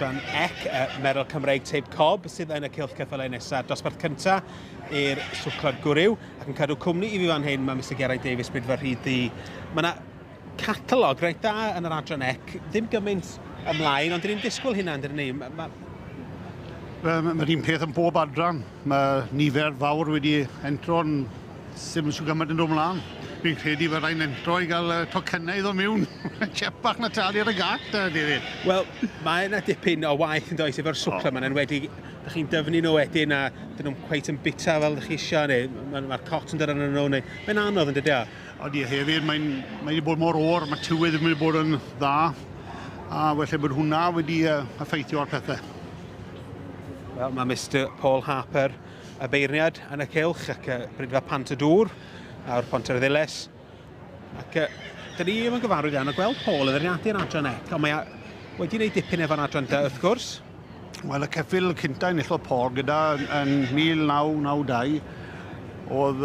adran ec, Merl Cymreig Teip Cob, sydd yn y cylch ceffylau nesaf. Dosbarth cyntaf i'r swclod gwryw, ac yn cadw cwmni i fi fan hyn mae Mr Geraint Davies, Brydfa Rhyd Ddu. Mae yna catalog reit da yn yr adran ec, ddim gymaint ymlaen, ond dyn ni'n disgwyl hynna, dyn ni? Mae'r un peth yn bob adran. Mae nifer fawr wedi entro yn Sim shw gymaint yn dod mlan. Fi'n credu fy rhaid entro i gael tocynnau i ddod miwn. Chep bach na talu ar y gat, David. Wel, mae yna dipyn o waith yn does efo'r swcla oh. Mae'n enwedig, ydych chi'n dyfnu nhw wedyn a dyn nhw'n cweit yn bita fel ydych chi eisiau, neu mae'r ma cot yn dod arnyn nhw, neu mae'n anodd yn dydy o. Odi, hefyd, mae'n mae wedi bod mor oer, mae tywydd ddim wedi bod yn dda, a felly bod hwnna wedi effeithio ar pethau. Wel, mae Mr Paul Harper y beirniad yn y cylch ac Brydfa Pant y Dŵr a'r Pont ar y Ddiles. Ac dyn ni ddim yn gyfarwydd iawn o gweld Paul yn feirniadu'r adran ec, ond mae wedi gwneud dipyn efo'r adran dy wrth gwrs. Wel, y ceffyl cynta enillodd Paul gyda yn 1992 oedd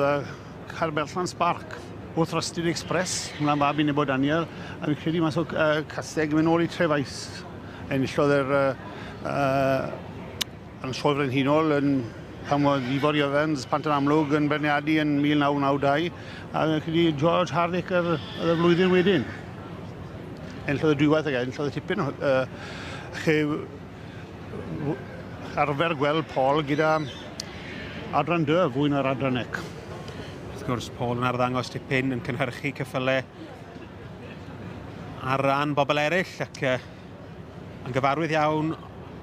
Caerberllan Spark wrth Rusted Express, hwnna'n fab i Nebo Daniel, a fi'n credu mas o Casteg yn mynd nôl i Trefais. Enillodd yr yn Sioe Frenhinol yn pan oedd Ifor Evans, Pant yn Amlwg yn beirniadu yn 1992, a fi'n credu George Hardwick yr, yr y flwyddyn wedyn. Enillodd y dwywaith ag enillodd y tipyn. Chi arfer gweld Paul gyda adran dy fwy na'r adran ec. Wrth gwrs, Paul yn arddangos tipyn yn cynhyrchu ceffylau ar ran bobl eraill ac yn gyfarwydd iawn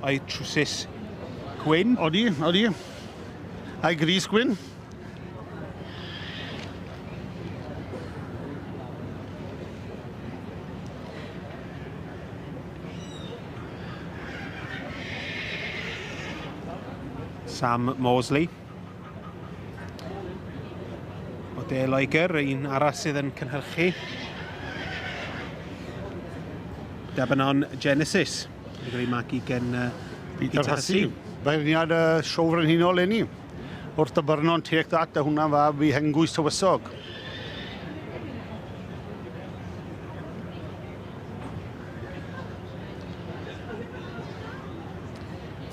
o'i trwsus gwyn. Odi, odi. A'i gris gwyn. Sam Mosley. O De Loegr, un arall sydd yn cynhyrchu. Debanon Genesis. Wedi cael ei magu gen Peter Hussey. Beirniad y siow frenhinol enni. Wrth y byrnon Take That, a hwnna'n fab i Hengwys Tywysog.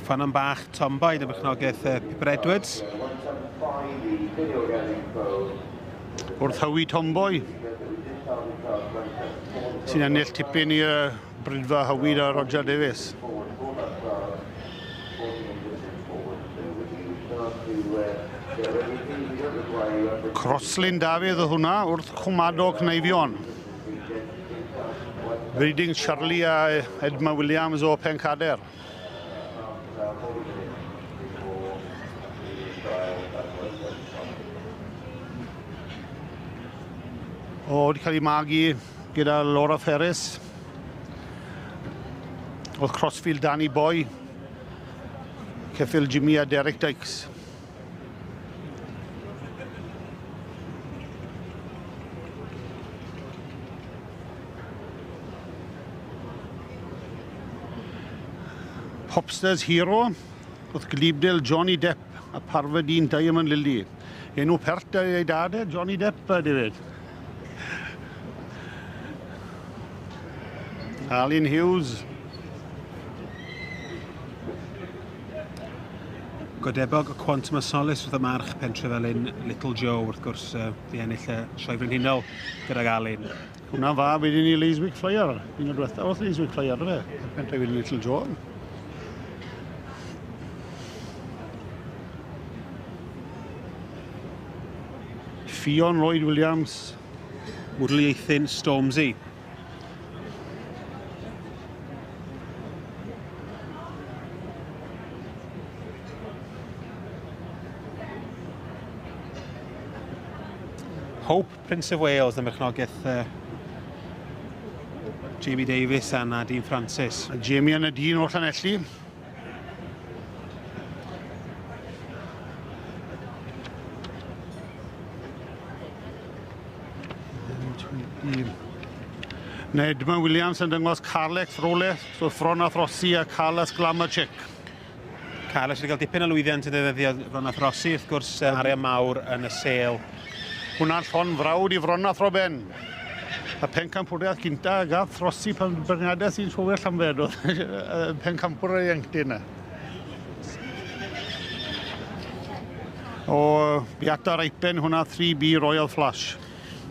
Ffynnon bach Tomboy, yn berchnogaeth Pipper Edwards. Wrth Howie Tomboy, sy'n ennill tipyn i Brydfa Howie a Roger Davies. Croslin Dafydd oedd hwnna wrth Cwmado Cneifion. Reading Shirley a Edma Williams o Pencader. O, wedi cael ei magu gyda Laura Ferris. Oedd Crossfield Danny Boy, Ceffyl Jimmy a Derek Dykes. Popsters Hero, wrth Glibdale Johnny Depp a Parfadine Diamond Lily. Enw pert ei dad e, Johnny Depp, David. Alun Hughes. Godebog Quantum of Solace wrth y march Pentrefelin Little Joe wrth gwrs di ennill y Sioe Frenhinol gydag Alun. Hwna'n fa wedyn i Leeswick Flyer. Un o'r diwetha wrth Leeswick Flyer, fe. Pentrefelin Little Joe. Ffion Lloyd Williams. Woodley Eithin Stormzy. Hope, Prince of Wales, yn berchnogaeth Jamie Davies a Nadine Francis. A Jamie a Nadine o'r Llanelli. Neu Edmund Williams yn dangos Carlex Rolex, so Fron a Throssi a Carlos Glamour Chick. Carles wedi cael dipyn o lwyddiant yn ddefnyddio Fron a Throssi, wrth gwrs arian mawr yn y sêl. Hwna'n llon frawd i Fron a Throben. Y pencampwriaeth cynta gath throsi pan beirniadaeth sy'n sioe Llambed oedd pencampwr yr ieuenctid yna. O Beata Raipen hwnna 3B Royal Flash.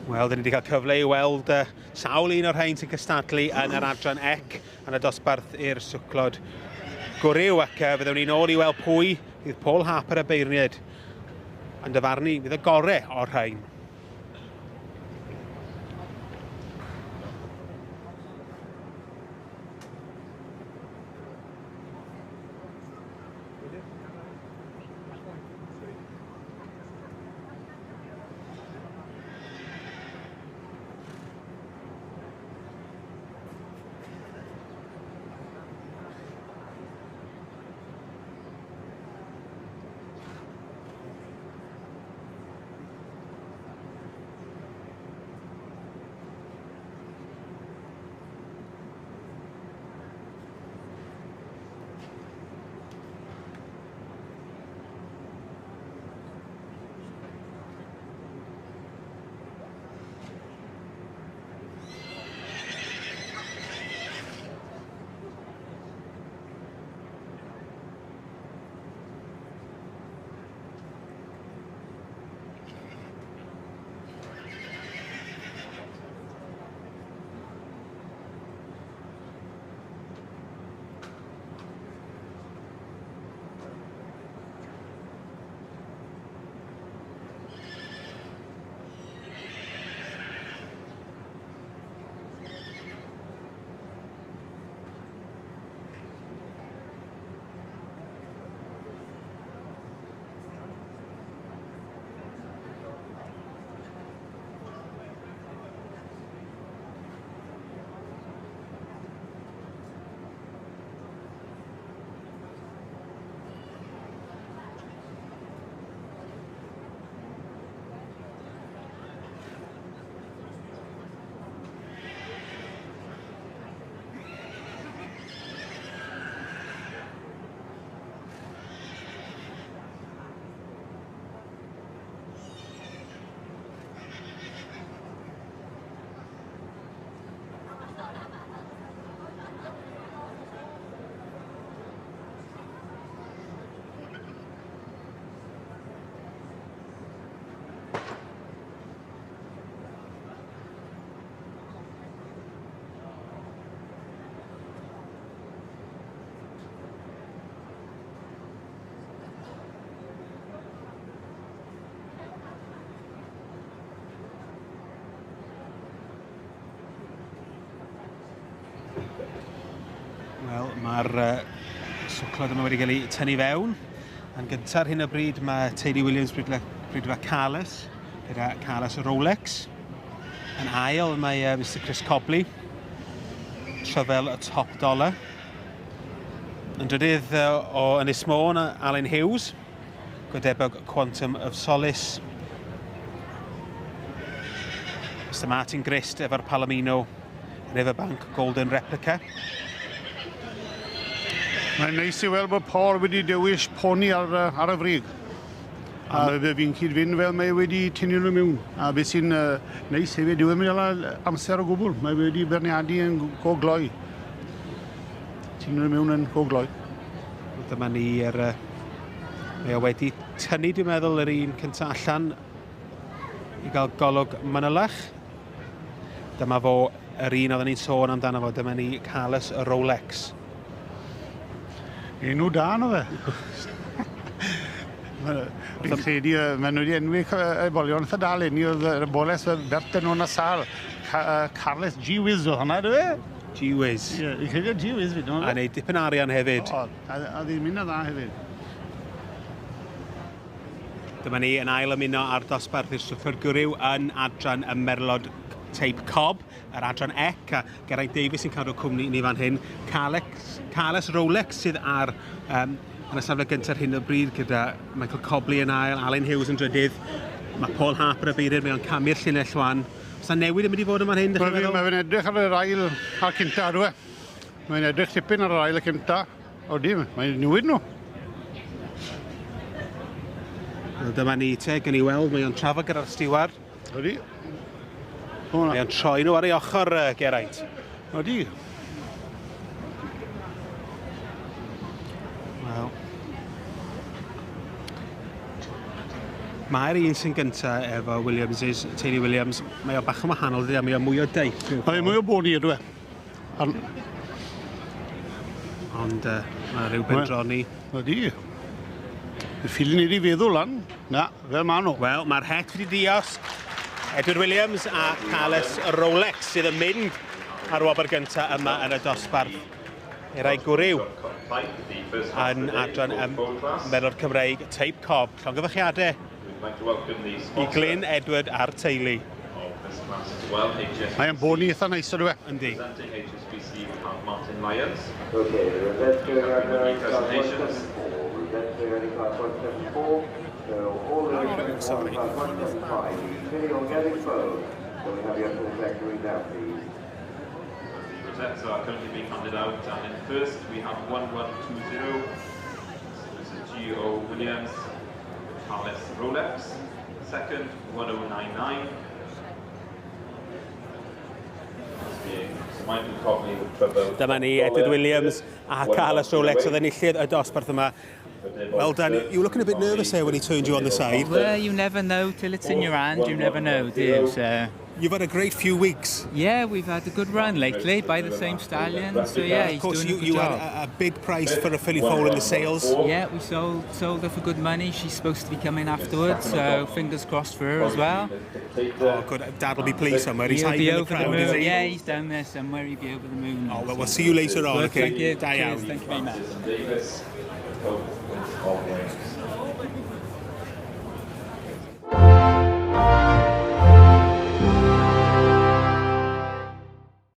Wel, dyn ni wedi cael cyfle i weld sawl un o'r rhain sy'n cystadlu yn yr adran ec yn y dosbarth i'r swclod gwryw, ac fyddwn ni'n ôl i weld pwy fydd Paul Harper y beirniad yn dyfarnu fydd y gorau o'r rhain. Wel, mae'r swclod yma wedi cael ei tynnu fewn. Yn gyntaf ar hyn o bryd mae teulu Williams Brydfa Carles, gyda Carles Rolex. Yn ail mae Mr Chris Cobley, Tryfel y Top Dollar. Yn drydydd o Ynys Môn, Alan Hughes, Godebog Quantum of Solace. Mr Martin Grist efo'r Palomino Riverbank Golden Replica. Mae'n neis i weld bod Paul wedi dewis poni ar y frig. A fe fi'n cyd-fynd fel mae wedi tynnu nhw mewn. A beth sy'n neis hefyd, dyw e ddim yn amser o gwbl. Mae wedi beirniadu yn go gloi. Tynnu nhw mewn yn go gloi. Dyma ni, mae o wedi tynnu, dwi'n meddwl, yr un cyntaf allan i gael golwg manylach. Dyma fo, yr un oedden ni'n sôn amdano fo, dyma ni Carles Rolex. Enw da no fe. Fi'n credu, maen nhw wedi enwi ebolion eitha da leni, oedd yr eboles Berten o'n Asal, Carles G. Wiz oedd hwnna, dwi? G. Wiz. Ie, fi'n credu G. Wiz fyd. A neud dipyn arian hefyd. O, a ddim mynd yn dda hefyd. Dyma ni yn ail ymuno ar dosbarth i'r Swfford Gwryw yn adran y Merlod Teip Cob, yr adran ec, a Geraint Davies sy'n cadw cwmni i ni fan hyn. Carles Rolex sydd ar yn y safle gyntaf ar hyn o bryd gyda Michael Cobley yn ail, Alan Hughes yn drydydd. Mae Paul Harper y beirniad, mae o'n camu'r llinell wan. Oes 'na newid yn mynd i fod yma'n hyn, dych chi'n meddwl? Mae fe'n edrych ar yr ail a'r cynta, ydw e? Mae'n edrych tipyn ar yr ail y cynta. O dim, mae'n newid nhw. Wel, dyma ni te, gan i weld, mae o'n trafod gyda'r stiward. Ydy. Mae o'n troi nhw ar ei ochr, Geraint. Odi. Wel. Mae'r un sy'n gyntaf efo Williams, teulu Williams, mae o bach yn wahanol, dydy, mae o mwy o deip. Mae mwy o boni ydw e. Ond mae rhyw bendroni. Ydy. Y ffilin i feddwl lan. Na, fel maen nhw. Wel, mae'r het wedi diosg. Edward Williams a Carles Rolex sydd yn mynd ar wobr gyntaf yma yn y dosbarth i'r rai gwryw yn adran Merlod Cymreig Teip Cob. Llongyfarchiadau i Glyn Edward a'r teulu. Mae'n boni eitha neis ydw e. Yndi. Okay, the rosettes going out now in class 174. Rosettes going out in class 174. So all the way to Sorry. class 175. The Tilly Organic Bow. So we have your full factory now, please. The rosettes are currently being handed out, and in first we have 1120. This is G.O. Williams, Palace Rolex. Second, 1099. Michael Cogley with Trevor. Dyma ni, Edward Williams a Carlos Rolex oedd enillydd y dosbarth yma. Well done. You were looking a bit nervous there when he turned you on the side. Well, you never know till it's in your hand. You never know, do you? So, You've had a great few weeks. yeah, we've had a good run lately by the same stallion. So yeah, Of he's course, doing you, a good you had job. a big price for a filly foal in the sales. Yeah, we sold her for good money. She's supposed to be coming afterwards, so fingers crossed for her as well. Oh, good. Dad will be pleased somewhere. He's He'll hiding be in the over the crowd, moon. is he? Yeah, he's down there somewhere. He'll be over the moon. Oh, well, we'll see you later on, Good, okay? Thank you. Da Cheers, iawn. thank you very much. Davis, both with Wales.